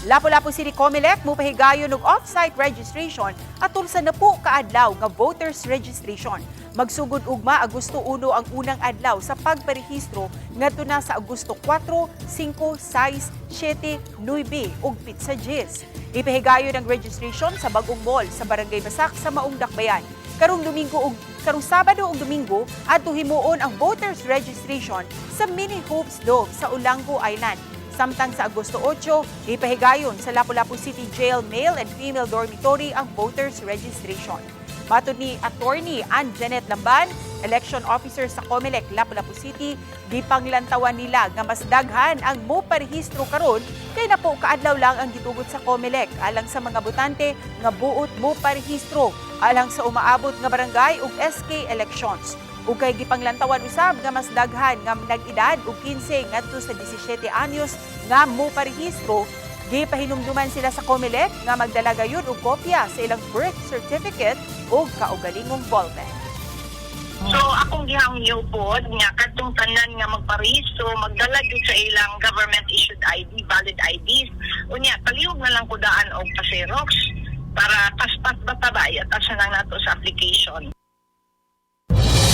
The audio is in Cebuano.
Lapu-Lapu City Comelec mopahigayon og off-site registration atol sa napo kaadlaw nga voters registration. Magsugod ugma Agosto 1 ang unang adlaw sa pagparehistro ngadto na sa Agosto 4, 5, 6, 7, 9 ug pitsa 10. Ipahigayon ang registration sa bagong mall sa Barangay Basak sa Maong Dakbayan. Karong Domingo ug karong Sabado ug Domingo, adto himuon ang voters registration sa Mini Hopes Dome sa Olango Island. Samtang sa Agosto 8, ipahigayon sa Lapu-Lapu City Jail Male and Female Dormitory ang voters registration. Matod ni Attorney Ann Janet Lamban, election officer sa COMELEC Lapu-Lapu City, gipanglantawan nila nga mas daghan ang moparehistro karon kay napo kaadlaw lang ang gitugot sa COMELEC alang sa mga botante nga buot moparehistro alang sa umaabot nga barangay ug SK elections. Ug kay gipanglantawan usab nga mas daghan nga nag-edad og 15 ngadto sa 17 anyos nga moparehistro, gipahinumduman sila sa COMELEC nga magdala gayud og kopya sa ilang birth certificate ug kaugalingong ballpen. So akong gihangyo pod nga kadtong tanan nga magparehistro, magdala gyud sa ilang government issued ID, valid IDs. Unya palihog na lang ko daan og pa-Xerox para paspas ba ta ba, iatach na lang nato sa application.